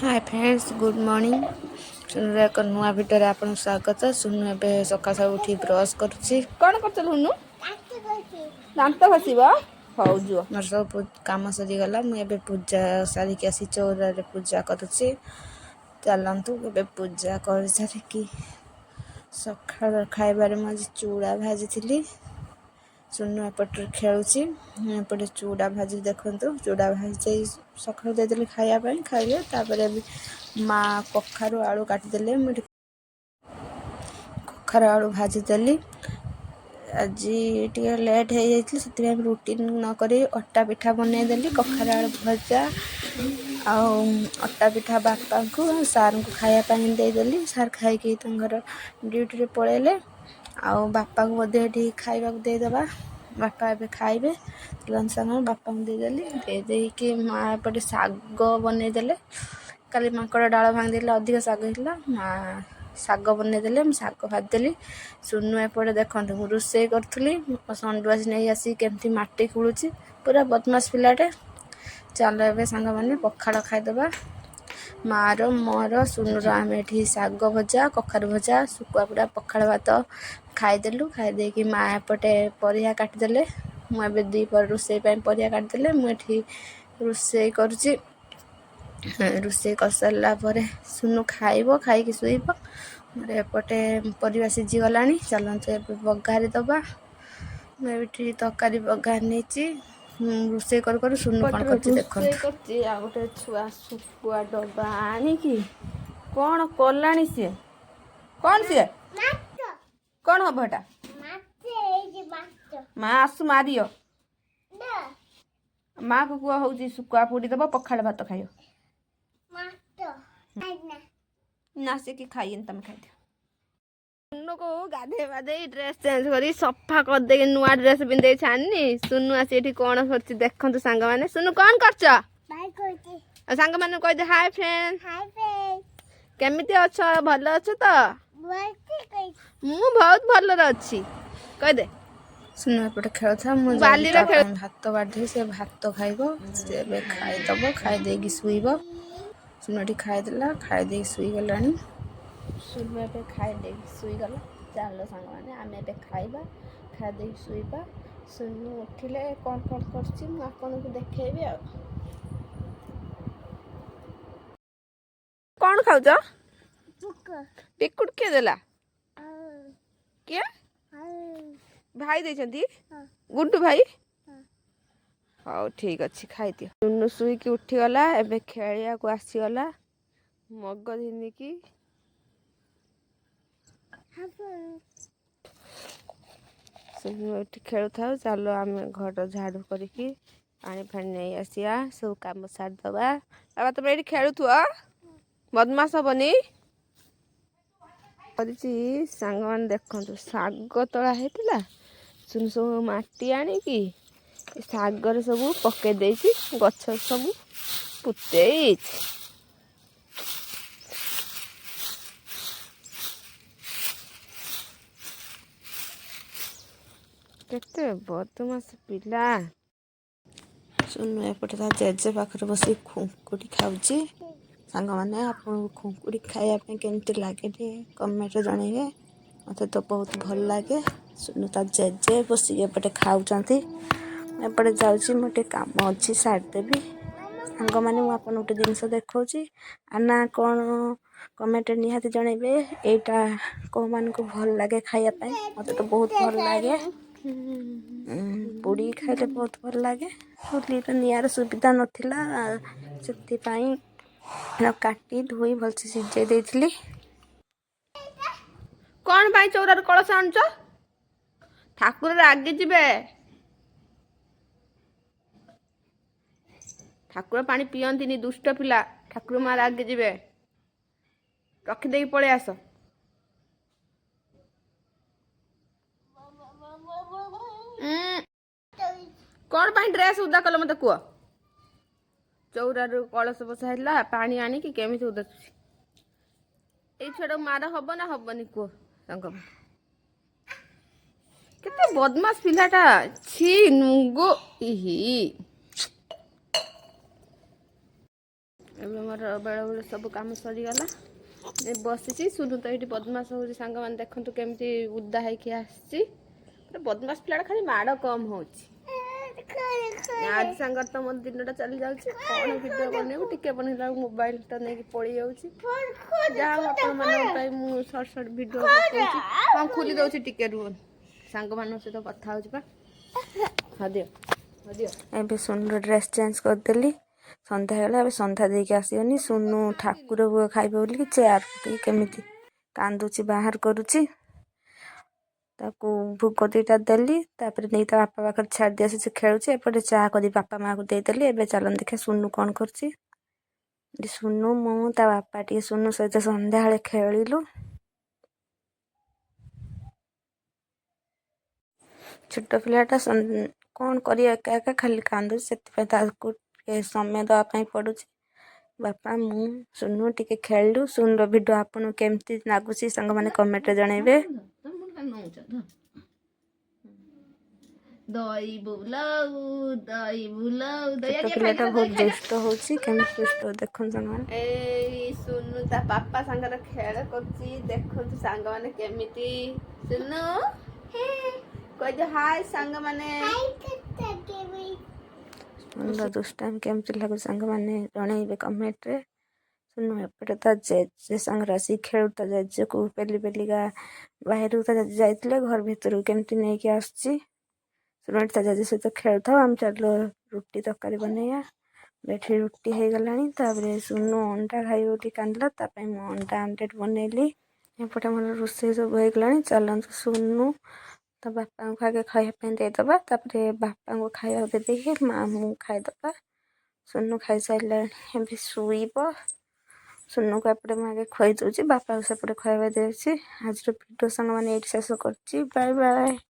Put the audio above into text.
ହାଏ friends, good morning. ସୁନୁର ଏକ ନୂଆ ଭିଡ଼ିଓରେ ଆପଣଙ୍କୁ ସ୍ୱାଗତ। ସୁନୁ ଏବେ ସକାଳୁ ସକାଳୁ ଉଠି ବ୍ରସ୍ କରୁଛି। କ'ଣ କରୁଛ ଲୁନୁ? ଦାନ୍ତ ଘଷିବ? ହଉ ଯୁଅ। ମୋର ସବୁ କାମ ସରିଗଲା। ମୁଁ ଏବେ ପୂଜା ସାରିକି ଆସି ଚଉରାରେ ପୂଜା କରୁଛି। ଚାଲନ୍ତୁ, ଏବେ ପୂଜା କରିସାରିକି ସକାଳ ଖାଇବାରେ ମୁଁ ଆଜି ଚୁଡ଼ା ଭାଜିଥିଲି। ସୁନୁ ଏପଟରେ ଖେଳୁଛି, ମୁଁ ଏପଟେ ଚୁଡ଼ା ଭାଜି, ଦେଖନ୍ତୁ, ଚୁଡ଼ା ଭାଜି ଦେଇ ସକାଳୁ ଦେଇଦେଲି ଖାଇବା ପାଇଁ, ଖାଇଲେ। ତାପରେ ବି ମା କଖାରୁ ଆଳୁ କାଟିଦେଲେ, ମୁଁ ଏଠି କଖାରୁ ଆଳୁ ଭାଜିଦେଲି। ଆଜି ଟିକେ ଲେଟ୍ ହେଇଯାଇଥିଲା, ସେଥିପାଇଁ ରୁଟି ନ କରି ଅଟା ପିଠା ବନେଇଦେଲି। କଖାରୁ ଆଳୁ ଭଜା ଆଉ ଅଟା ପିଠା ବାପାଙ୍କୁ ଆଉ ସାର୍ଙ୍କୁ ଖାଇବା ପାଇଁ ଦେଇଦେଲି। ସାର୍ ଖାଇକି ତାଙ୍କର ଡ୍ୟୁଟିରେ ପଳେଇଲେ। ଆଉ ବାପାଙ୍କୁ ମଧ୍ୟ ଏଠି ଖାଇବାକୁ ଦେଇଦେବା। ବାପା ଏବେ ଖାଇବେ ସାଙ୍ଗ। ବାପାଙ୍କୁ ଦେଇଦେଲି। ଦେଇ ଦେଇକି ମା ଏପଟେ ଶାଗ ବନେଇଦେଲେ। କାଲି ମାଙ୍କଡ଼ ଡାଳ ଭାଙ୍ଗିଦେଲେ, ଅଧିକ ଶାଗ ହେଇଥିଲା। ମା ଶାଗ ବନେଇଦେଲେ, ମୁଁ ଶାଗ ଭାଜିଦେଲି। ସୁନୁ ଏପଟେ ଦେଖନ୍ତୁ, ମୁଁ ରୋଷେଇ କରୁଥିଲି, ଷଣ୍ଡୁ ଆସି ନେଇ ଆସିକି କେମିତି ମାଟି ଖୋଳୁଛି। ପୁରା ବଦମାସ ପିଲାଟେ। ଚାଲ ଏବେ ସାଙ୍ଗମାନେ ପଖାଳ ଖାଇଦେବା। ମାର, ମୋର, ସୁନୁର ଆମେ ଏଠି ଶାଗ ଭଜା, କଖାରୁ ଭଜା, ଶୁଖୁଆ ପୋଡ଼ା, ପଖାଳ ଭାତ ଖାଇଦେଲୁ। ଖାଇଦେଇକି ମା ଏପଟେ ପରିବା କାଟିଦେଲେ। ମୁଁ ଏବେ ଦ୍ୱିପହର ରୋଷେଇ ପାଇଁ ପରିବା କାଟିଦେଲେ, ମୁଁ ଏଠି ରୋଷେଇ କରୁଛି। ରୋଷେଇ କରିସାରିଲା ପରେ ସୁନୁ ଖାଇବ, ଖାଇକି ଶୋଇବ। ମୋର ଏପଟେ ପରିବା ସିଝିଗଲାଣି। ଚାଲନ୍ତୁ ଏବେ ବଘାରି ଦେବା। ମୁଁ ଏଠି ତରକାରୀ ବଘାରି ନେଇଛି। ରୋଷେଇ କରୁ କରୁ ସୁନୁ କ'ଣ କରୁଛି ରୋଷେଇ ଦେଖନ୍ତୁ। କରୁଛି। ଆଉ ଗୋଟେ ଛୁଆ ଶୁଖୁଆ ଡବା ଆଣିକି କ'ଣ କଲାଣି ସିଏ? କ'ଣ ସିଏ? କ'ଣ ହବ ଏଟା? ମା ଆସୁ, ମାରିଅ। ମାକୁ କୁହ, ହଉଛି ଶୁଖୁଆ ପୋଡ଼ି ଦବ, ପଖାଳ ଭାତ ଖାଇବ। ନା, ସେ କି ଖାଇଏନି, ତମେ ଖାଇଦିଅ। ସୁନୁକୁ ଗାଧେଇ ବାଧେଇ ଡ୍ରେସ୍ ଚେଞ୍ଜ କରି ସଫା କରିଦେଇକି ନୂଆ ଡ୍ରେସ୍ ପିନ୍ଧେଇ ଛାଡ଼ିନି। ସୁନୁ ଆସି ଏଠି କ'ଣ କରୁଛି ଦେଖନ୍ତୁ ସାଙ୍ଗମାନେ। ସୁନୁ, କ'ଣ କରୁଛ? ଆଉ ସାଙ୍ଗମାନଙ୍କୁ କହିଦେ, ହାଏ ଫ୍ରେଣ୍ଡ, କେମିତି ଅଛ? ଭଲ ଅଛ ତ? ମୁଁ ବହୁତ ଭଲରେ ଅଛି କହିଦେ। ସୁନୁ ଏପଟେ ଖେଳୁଥା, ମୁଁ ଯାଉଛି ବାଲିରେ ତା ଖେଳ ପାଇଁ ଭାତ ବାଢ଼ିବି, ସେ ଭାତ ଖାଇବ। ସେ ଏବେ ଖାଇଦବ, ଖାଇ ଦେଇକି ଶୋଇବ। ସୁନୁ ଏଠି ଖାଇଦେଲା, ଖାଇ ଦେଇକି ଶୋଇଗଲାଣି। ସୁନୁ ଏବେ ଖାଇ ଦେଇକି ଶୋଇଗଲା। ଚାଲ ସାଙ୍ଗମାନେ, ଆମେ ଏବେ ଖାଇବା, ଖାଇ ଦେଇକି ଶୋଇବା। ସୁନୁ ଉଠିଲେ କ'ଣ କ'ଣ କରୁଛି ମୁଁ ଆପଣଙ୍କୁ ଦେଖେଇବି। ଆଉ କ'ଣ ଖାଉଛ? ବିସ୍କୁଟ କିଏ ଦେଲା? କିଏ ଭାଇ ଦେଇଛନ୍ତି? ଗୁଡ୍ଡୁ ଭାଇ? ହଉ, ଠିକ ଅଛି, ଖାଇଦିଅ। ସୁନୁ ଶୋଇକି ଉଠିଗଲା, ଏବେ ଖେଳିବାକୁ ଆସିଗଲା ମଗ ଧିନିକି। ସୁନୁ ଏଠି ଖେଳୁଥାଉ। ଚାଲ ଆମେ ଘର ଝାଡ଼ୁ କରିକି ପାଣି ଫାଣି ନେଇ ଆସିବା, ସବୁ କାମ ସାରିଦେବା। ବାବା, ତମେ ଏଇଠି ଖେଳୁଥିବ, ବଦମାସ ହବନି। କରିଛି ସାଙ୍ଗମାନେ ଦେଖନ୍ତୁ, ଶାଗ ତୋଳା ହେଇଥିଲା। ସୁନୁ ସବୁ ମାଟି ଆଣିକି ଏ ଶାଗରେ ସବୁ ପକେଇ ଦେଇଛି, ଗଛ ସବୁ ପୁତେଇଛି। କେତେ ବଦମାସ ପିଲା। ସୁନୁ ଏପଟେ ତା ଜେଜେ ପାଖରେ ବସି ଖୁଙ୍କୁଡ଼ି ଖାଉଛି। ସାଙ୍ଗମାନେ, ଆପଣଙ୍କୁ ଖୁଙ୍କୁଡ଼ି ଖାଇବା ପାଇଁ କେମିତି ଲାଗେ ଟିକେ କମେଣ୍ଟରେ ଜଣେଇବେ। ମୋତେ ତ ବହୁତ ଭଲ ଲାଗେ। ସୁନୁ ତା ଜେଜେ ବସିକି ଏପଟେ ଖାଉଛନ୍ତି। ମୁଁ ଏପଟେ ଯାଉଛି, ମୋର ଟିକେ କାମ ଅଛି, ସାରିଦେବି। ସାଙ୍ଗମାନେ, ମୁଁ ଆପଣଙ୍କୁ ଗୋଟେ ଜିନିଷ ଦେଖାଉଛି, ଆ ନା କ'ଣ କମେଣ୍ଟରେ ନିହାତି ଜଣେଇବେ। ଏଇଟା କେଉଁମାନଙ୍କୁ ଭଲ ଲାଗେ ଖାଇବା ପାଇଁ? ମୋତେ ତ ବହୁତ ଭଲ ଲାଗେ। ପୋଡ଼ିକି ଖାଇଲେ ବହୁତ ଭଲ ଲାଗେ। ଚୁଲିରେ ନିଆଁର ସୁବିଧା ନଥିଲା, ସେଥିପାଇଁ କାଟି ଧୋଇ ଭଲସେ ସିଝେଇ ଦେଇଥିଲି। କ'ଣ ପାଇଁ ଚଉରାରୁ କଳସ ଆଣୁଛ? ଠାକୁର ରାଗି ଯିବେ। ଠାକୁର ପାଣି ପିଅନ୍ତିନି, ଦୁଷ୍ଟ ପିଲା। ଠାକୁର ମା ରାଗି ଯିବେ। ରଖିଦେଇକି ପଳେଇ ଆସ। କ'ଣ ପାଇଁ ଡ୍ରେସ୍ ଉଦା କଲ ମତେ କୁହ। ଚଉରାରୁ କଳସ ବସା ହେଇଥିଲା, ପାଣି ଆଣିକି କେମିତି ଉଦାଛି? ଏଇ ଛୁଆଟାକୁ ମାର ହବ ନା ହବନି କୁହ ତାଙ୍କ? କେତେ ବଦମାସ ପିଲାଟା, ଛି ନୁଙ୍ଗୁ ଇହି। ଏବେ ମୋର ବେଳେବେଳେ ସବୁ କାମ ସରିଗଲା, ଏ ବସିଛି। ସୁନୁ ତ ଏଇଠି ବଦମାସ ହେଉଛି। ସାଙ୍ଗମାନେ, ଦେଖନ୍ତୁ କେମିତି ଉଦା ହେଇକି ଆସିଛି। ପୁରା ବଦମାସ ପିଲାଟା, ଖାଲି ମାଡ଼ କମ୍ ହେଉଛି। ଆଜି ସାଙ୍ଗରେ ତ ମୋ ଦିନଟା ଚାଲି ଯାଉଛି। କ'ଣ ଭିଡ଼ିଓ ବନେଇବୁ? ଟିକେ ବନେଇଲା ବେଳକୁ ମୋବାଇଲଟା ନେଇକି ପଳେଇ ଯାଉଛି। ଯାହା ହଉ, ଆପଣମାନଙ୍କ ପାଇଁ ମୁଁ ସର୍ଟ ସର୍ଟ ଭିଡ଼ିଓ ପକଉଛି। ହଁ, ଖୋଲି ଦଉଛି, ଟିକେ ରୁହ। ସାଙ୍ଗମାନଙ୍କ ସହିତ କଥା ହେଉଛି ପା। ହଁ, ଦିଅ, ହଁ, ଦିଅ। ଏବେ ସୁନୁର ଡ୍ରେସ୍ ଚେଞ୍ଜ କରିଦେଲି। ସନ୍ଧ୍ୟା ହେଇଗଲା, ଏବେ ସନ୍ଧ୍ୟା ଦେଇକି ଆସିଗନି। ସୁନୁ ଠାକୁର ଭୋଗ ଖାଇବ ବୋଲିକି ଚେୟାର ପକେଇକି କେମିତି କାନ୍ଦୁଛି, ବାହାର କରୁଛି। ତାକୁ ଭୋଗ ଦୁଇଟା ଦେଲି, ତାପରେ ନେଇ ତା ବାପା ପାଖରେ ଛାଡ଼ି ଆସି ସେ ଖେଳୁଛି। ଏପଟେ ଚା କରି ବାପା ମାଆକୁ ଦେଇଦେଲି। ଏବେ ଚାଲନ୍ତୁ ଦେଖିବା ସୁନୁ କ'ଣ କରୁଛି। ଏଠି ସୁନୁ, ମୁଁ, ତା ବାପା ଟିକେ ସୁନୁ ସହିତ ସନ୍ଧ୍ୟାବେଳେ ଖେଳିଲୁ। ଛୋଟ ପିଲାଟା କ'ଣ କରିବ ଏକା ଏକା, ଖାଲି କାନ୍ଦୁଛି। ସେଥିପାଇଁ ତାକୁ ଟିକେ ସମୟ ଦେବା ପାଇଁ ପଡ଼ୁଛି। ବାପା, ମୁଁ, ସୁନୁ ଟିକେ ଖେଳିଲୁ। ସୁନୁର ଭିଡ଼ିଓ ଆପଣଙ୍କୁ କେମିତି ଲାଗୁଛି, ସାଙ୍ଗମାନେ କମେଣ୍ଟରେ ଜଣାଇବେ। ନଉଛ ଦହି ବୁଲାଉ, ଦହି ବୁଲାଉ। ଛୋଟ ପିଲାଟା ବହୁତ ଦୁଷ୍ଟ ହେଉଛି। କେମିତି ଦୁଷ୍ଟ ଦେଖନ୍ତୁ ସାଙ୍ଗମାନେ। ଏଇ ସୁନୁ ତା ବାପା ସାଙ୍ଗରେ ଖେଳ କରୁଛି। ଦେଖନ୍ତୁ ସାଙ୍ଗମାନେ, କେମିତି। ସୁନୁ, କହିଦିଅ ହାଇ ସାଙ୍ଗମାନେ। ସୁନୁର ଦୁଷ୍ଟାମି କେମିତି ଲାଗୁଛି, ସାଙ୍ଗମାନେ ଜଣେଇବେ କମେଣ୍ଟରେ। ସୁନୁ ଏପଟେ ତା ଜେଜେ ସାଙ୍ଗରେ ଆସିକି ଖେଳୁ। ତା ଜେଜେକୁ ପେଲି ପେଲିକା ବାହାରକୁ ତା ଜେଜେ ଯାଇଥିଲେ, ଘର ଭିତରକୁ କେମିତି ନେଇକି ଆସୁଛି। ସୁନୁ ଏଠି ତା ଜେଜେ ସହିତ ଖେଳୁଥାଉ, ଆମେ ଚାଲୁ ରୁଟି ତରକାରୀ ବନେଇବା। ଏଠି ରୁଟି ହେଇଗଲାଣି। ତାପରେ ସୁନୁ ଅଣ୍ଡା ଖାଇବ ବୋଲି କାନ୍ଦିଲା, ତା ପାଇଁ ମୁଁ ଅଣ୍ଡା ଆମଲେଟ୍ ବନେଇଲି। ଏପଟେ ଆମର ରୋଷେଇ ସବୁ ହେଇଗଲାଣି। ଚାଲନ୍ତୁ, ସୁନୁ ତା ବାପାଙ୍କୁ ଆଗେ ଖାଇବା ପାଇଁ ଦେଇଦେବା। ତାପରେ ବାପାଙ୍କୁ ଖାଇବାକୁ ଦେଇଦେଇକି ମା ମୁଁ ଖାଇଦେବା। ସୁନୁ ଖାଇସାରିଲାଣି, ଏବେ ଶୋଇବ। ସୁନୁକୁ ଏପଟେ ମୁଁ ଆଗେ ଖୁଆଇ ଦେଉଛି, ବାପାକୁ ସେପଟେ ଖୁଆଇବା ଦେଉଛି। ଆଜିର ଭିଡ଼ିଓ ସାଙ୍ଗମାନେ ଏଇଠି ଶେଷ କରୁଛି। Bye bye.